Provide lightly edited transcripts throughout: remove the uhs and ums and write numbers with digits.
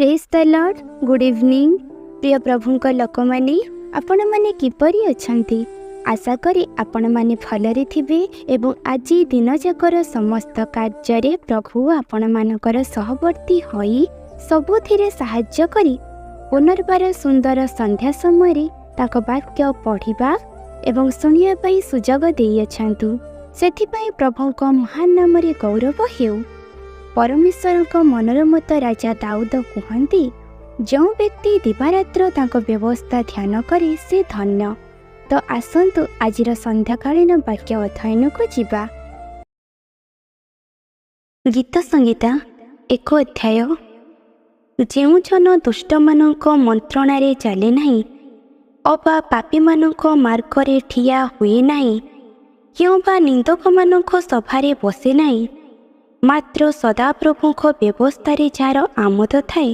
Praise the Lord. Good evening. ପ୍ରିୟ ପ୍ରଭୁଙ୍କ ଲୋକମାନେ, ଆପଣମାନେ କିପରି ଅଛନ୍ତି? ଆଶା କରି ଆପଣମାନେ ଭଲରେ ଥିବେ ଏବଂ ଆଜି ଦିନଯାକର ସମସ୍ତ କାର୍ଯ୍ୟରେ ପ୍ରଭୁ ଆପଣମାନଙ୍କର ସହବର୍ତ୍ତୀ ହୋଇ ସବୁଥିରେ ସାହାଯ୍ୟ କରି ପୁନର୍ବାର ସୁନ୍ଦର ସନ୍ଧ୍ୟା ସମୟରେ ତାଙ୍କ ବାକ୍ୟ ପଢ଼ିବା ଏବଂ ଶୁଣିବା ପାଇଁ ସୁଯୋଗ ଦେଇଅଛନ୍ତି। ସେଥିପାଇଁ ପ୍ରଭୁଙ୍କ ମହାନ ନାମରେ ଗୌରବ ହେଉ। ପରମେଶ୍ୱରଙ୍କ ମନୋରମତ ରାଜା ଦାଉଦ କୁହନ୍ତି, ଯେଉଁ ବ୍ୟକ୍ତି ଦିବାରାତ୍ର ତାଙ୍କ ବ୍ୟବସ୍ଥା ଧ୍ୟାନ କରେ, ସେ ଧନ୍ୟ। ତ ଆସନ୍ତୁ, ଆଜିର ସନ୍ଧ୍ୟାକାଳୀନ ବାକ୍ୟ ଅଧ୍ୟୟନକୁ ଯିବା। ଗୀତ ସଂହିତା 1 ଅଧ୍ୟାୟ। ଯେଉଁ ଜନ ଦୁଷ୍ଟମାନଙ୍କ ମନ୍ତ୍ରଣାରେ ଚାଲେ ନାହିଁ ଅବା ପାପୀମାନଙ୍କ ମାର୍ଗରେ ଠିଆ ହୁଏ ନାହିଁ କିମ୍ବା ନିନ୍ଦକମାନଙ୍କ ସଭାରେ ବସେ ନାହିଁ, ମାତ୍ର ସଦାପ୍ରଭୁଙ୍କ ବ୍ୟବସ୍ଥାରେ ଯାହାର ଆମୋଦ ଥାଏ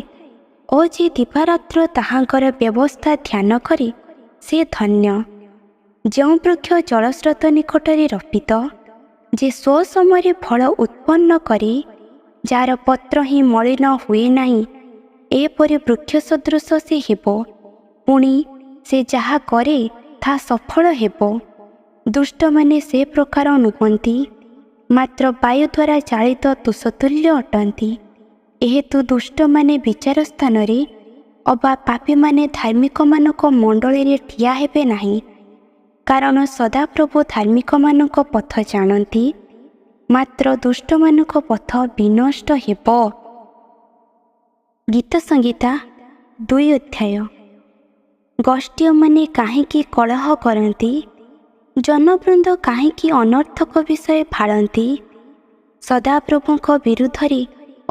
ଓ ଯେ ଦିବାରାତ୍ର ତାହାଙ୍କର ବ୍ୟବସ୍ଥା ଧ୍ୟାନ କରେ, ସେ ଧନ୍ୟ। ଯେଉଁ ବୃକ୍ଷ ଜଳସ୍ରୋତ ନିକଟରେ ରୋପିତ, ଯେ ସ୍ୱସମୟରେ ଫଳ ଉତ୍ପନ୍ନ କରେ, ଯାହାର ପତ୍ର ହିଁ ମଳିନ ହୁଏ ନାହିଁ, ଏପରି ବୃକ୍ଷ ସଦୃଶ ସେ ହେବ। ପୁଣି ସେ ଯାହା କରେ, ତାହା ସଫଳ ହେବ। ଦୁଷ୍ଟମାନେ ସେ ପ୍ରକାର ନୁହନ୍ତି, ମାତ୍ର ବାୟୁ ଦ୍ୱାରା ଚାଳିତ ତୁଷତୁଲ୍ୟ ଅଟନ୍ତି। ଏହେତୁ ଦୁଷ୍ଟମାନେ ବିଚାର ସ୍ଥାନରେ ଅବା ପାପୀମାନେ ଧାର୍ମିକମାନଙ୍କ ମଣ୍ଡଳୀରେ ଠିଆ ହେବେ ନାହିଁ। କାରଣ ସଦାପ୍ରଭୁ ଧାର୍ମିକମାନଙ୍କ ପଥ ଜାଣନ୍ତି, ମାତ୍ର ଦୁଷ୍ଟମାନଙ୍କ ପଥ ବିନଷ୍ଟ ହେବ। ଗୀତ ସଂହିତା 2 ଅଧ୍ୟାୟ। ଗୋଷ୍ଠୀୟମାନେ କାହିଁକି କଳହ କରନ୍ତି? ଜନବୃନ୍ଦ କାହିଁକି ଅନର୍ଥକ ବିଷୟ ଭାଳନ୍ତି? ସଦାପ୍ରଭୁଙ୍କ ବିରୁଦ୍ଧରେ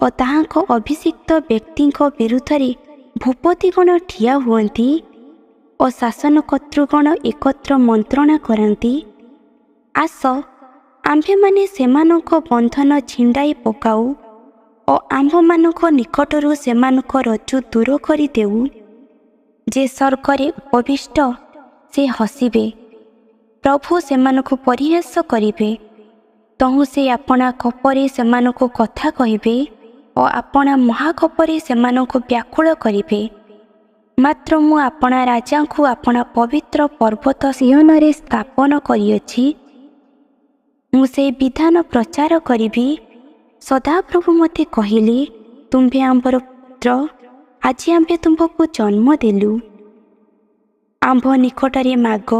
ଓ ତାହାଙ୍କ ଅଭିଷିକ୍ତ ବ୍ୟକ୍ତିଙ୍କ ବିରୁଦ୍ଧରେ ଭୂପତିଗଣ ଠିଆ ହୁଅନ୍ତି ଓ ଶାସନକର୍ତ୍ତୃଗଣ ଏକତ୍ର ମନ୍ତ୍ରଣା କରନ୍ତି। ଆସ, ଆମ୍ଭେମାନେ ସେମାନଙ୍କ ବନ୍ଧନ ଛିଣ୍ଡାଇ ପକାଉ ଓ ଆମ୍ଭମାନଙ୍କ ନିକଟରୁ ସେମାନଙ୍କ ରଜ୍ଜୁ ଦୂର କରିଦେଉ। ଯେ ସ୍ୱର୍ଗରେ ଉପବିଷ୍ଟ, ସେ ହସିବେ। ପ୍ରଭୁ ସେମାନଙ୍କୁ ପରିହାସ କରିବେ। ତହୁଁ ସେ ଆପଣା କୋପରେ ସେମାନଙ୍କୁ କଥା କହିବେ ଓ ଆପଣା ମହାକୋପରେ ସେମାନଙ୍କୁ ବ୍ୟାକୁଳ କରିବେ। ମାତ୍ର ମୁଁ ଆପଣା ରାଜାଙ୍କୁ ଆପଣା ପବିତ୍ର ପର୍ବତ ସିୟୋନରେ ସ୍ଥାପନ କରିଅଛି। ମୁଁ ସେହି ବିଧାନ ପ୍ରଚାର କରିବି। ସଦାପ୍ରଭୁ ମୋତେ କହିଲେ, ତୁମ୍ଭେ ଆମ୍ଭର ପୁତ୍ର, ଆଜି ଆମ୍ଭେ ତୁମ୍ଭକୁ ଜନ୍ମ ଦେଲୁ। ଆମ୍ଭ ନିକଟରେ ମାଗ,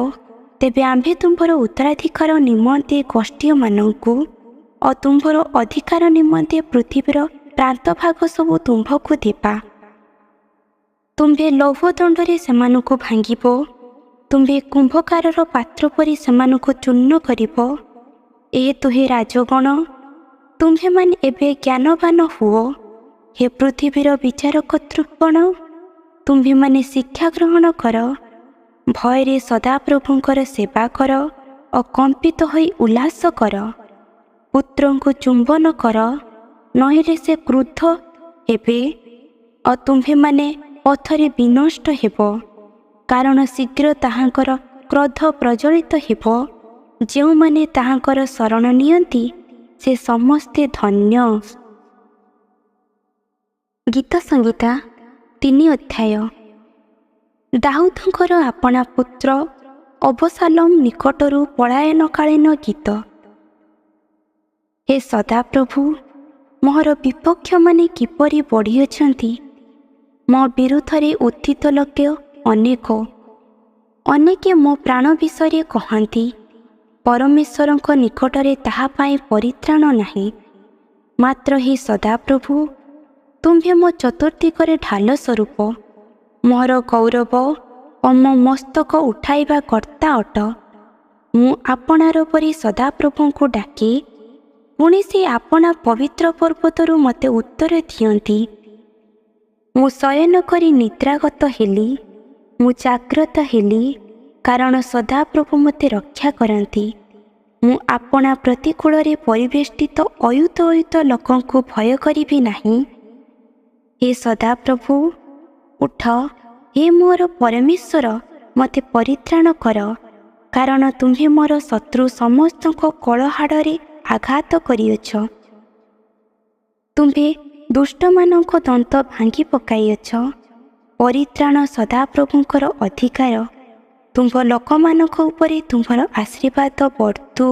ତେବେ ଆମ୍ଭେ ତୁମ୍ଭର ଉତ୍ତରାଧିକାର ନିମନ୍ତେ ଗୋଷ୍ଠୀୟମାନଙ୍କୁ ଓ ତୁମ୍ଭର ଅଧିକାର ନିମନ୍ତେ ପୃଥିବୀର ପ୍ରାନ୍ତଭାଗ ସବୁ ତୁମ୍ଭକୁ ଦେବା। ତୁମ୍ଭେ ଲୌହ ଦଣ୍ଡରେ ସେମାନଙ୍କୁ ଭାଙ୍ଗିବ, ତୁମ୍ଭେ କୁମ୍ଭକାରର ପାତ୍ର ପରି ସେମାନଙ୍କୁ ଚୂର୍ଣ୍ଣ କରିବ। ଏହେତୁ ହେ ରାଜଗଣ, ତୁମ୍ଭେମାନେ ଏବେ ଜ୍ଞାନବାନ ହୁଅ। ହେ ପୃଥିବୀର ବିଚାରକର୍ତ୍ତୃଗଣ, ତୁମ୍ଭେମାନେ ଶିକ୍ଷା ଗ୍ରହଣ କର। ଭୟରେ ସଦାପ୍ରଭୁଙ୍କର ସେବା କର ଓ କମ୍ପିତ ହୋଇ ଉଲ୍ଲାସ କର। ପୁତ୍ରଙ୍କୁ ଚୁମ୍ବନ କର, ନହିଲେ ସେ କ୍ରୁଦ୍ଧ ହେବେ ଓ ତୁମ୍ଭେମାନେ ପଥରେ ବିନଷ୍ଟ ହେବ। କାରଣ ଶୀଘ୍ର ତାହାଙ୍କର କ୍ରୋଧ ପ୍ରଜ୍ୱଳିତ ହେବ। ଯେଉଁମାନେ ତାହାଙ୍କର ଶରଣ ନିଅନ୍ତି, ସେ ସମସ୍ତେ ଧନ୍ୟ। ଗୀତ ସଂହିତା 3 ଅଧ୍ୟାୟ। ଦାଉଦଙ୍କର ଆପଣା ପୁତ୍ର ଅବସାଲମ ନିକଟରୁ ପଳାୟନକାଳୀନ ଗୀତ। ହେ ସଦାପ୍ରଭୁ, ମୋହର ବିପକ୍ଷମାନେ କିପରି ବଢ଼ିଅଛନ୍ତି! ମୋ ବିରୁଦ୍ଧରେ ଉତ୍ଥିତ ଲୋକ ଅନେକ। ଅନେକେ ମୋ ପ୍ରାଣ ବିଷୟରେ କହନ୍ତି, ପରମେଶ୍ୱରଙ୍କ ନିକଟରେ ତାହା ପାଇଁ ପରିତ୍ରାଣ ନାହିଁ। ମାତ୍ର ହେ ସଦାପ୍ରଭୁ, ତୁମ୍ଭେ ମୋ ଚତୁର୍ଦ୍ଦିଗରେ ଢାଲ ସ୍ୱରୂପ, ମୋର ଗୌରବ ଓ ମୋ ମସ୍ତକ ଉଠାଇବା କର୍ତ୍ତା ଅଟ। ମୁଁ ଆପଣାର ପରି ସଦାପ୍ରଭୁଙ୍କୁ ଡାକେ, ପୁଣି ସେ ଆପଣା ପବିତ୍ର ପର୍ବତରୁ ମୋତେ ଉତ୍ତର ଦିଅନ୍ତି। ମୁଁ ଶୟନ କରି ନିଦ୍ରାଗତ ହେଲି, ମୁଁ ଜାଗ୍ରତ ହେଲି, କାରଣ ସଦାପ୍ରଭୁ ମୋତେ ରକ୍ଷା କରନ୍ତି। ମୁଁ ଆପଣା ପ୍ରତିକୂଳରେ ପରିବେଷ୍ଟିତ ଅୟୁତ ଅୟୁତ ଲୋକଙ୍କୁ ଭୟ କରିବି ନାହିଁ। ହେ ସଦାପ୍ରଭୁ, ଉଠ। ହେ ମୋର ପରମେଶ୍ୱର, ମୋତେ ପରିତ୍ରାଣ କର। କାରଣ ତୁମ୍ଭେ ମୋର ଶତ୍ରୁ ସମସ୍ତଙ୍କ କଳହାଡ଼ରେ ଆଘାତ କରିଅଛ। ତୁମ୍ଭେ ଦୁଷ୍ଟମାନଙ୍କ ଦନ୍ତ ଭାଙ୍ଗି ପକାଇଅଛ। ପରିତ୍ରାଣ ସଦାପ୍ରଭୁଙ୍କର ଅଧିକାର। ତୁମ୍ଭ ଲୋକମାନଙ୍କ ଉପରେ ତୁମ୍ଭର ଆଶୀର୍ବାଦ ବର୍ତ୍ତୁ।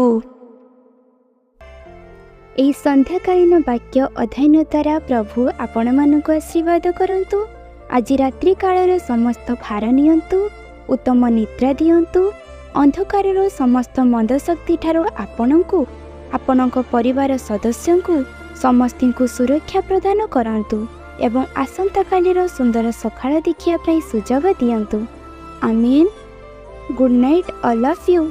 ଏହି ସନ୍ଧ୍ୟାକାଳୀନ ବାକ୍ୟ ଅଧ୍ୟୟନ ଦ୍ୱାରା ପ୍ରଭୁ ଆପଣମାନଙ୍କୁ ଆଶୀର୍ବାଦ କରନ୍ତୁ। ଆଜି ରାତ୍ରି କାଳର ସମସ୍ତ ଭାର ନିଅନ୍ତୁ, ଉତ୍ତମ ନିଦ୍ରା ଦିଅନ୍ତୁ। ଅନ୍ଧକାରର ସମସ୍ତ ମନ୍ଦ ଶକ୍ତିଠାରୁ ଆପଣଙ୍କୁ, ଆପଣଙ୍କ ପରିବାର ସଦସ୍ୟଙ୍କୁ, ସମସ୍ତଙ୍କୁ ସୁରକ୍ଷା ପ୍ରଦାନ କରନ୍ତୁ ଏବଂ ଆସନ୍ତାକାଲିର ସୁନ୍ଦର ସକାଳ ଦେଖିବା ପାଇଁ ସୁଯୋଗ ଦିଅନ୍ତୁ। ଆମିନ୍। Good night, all of you.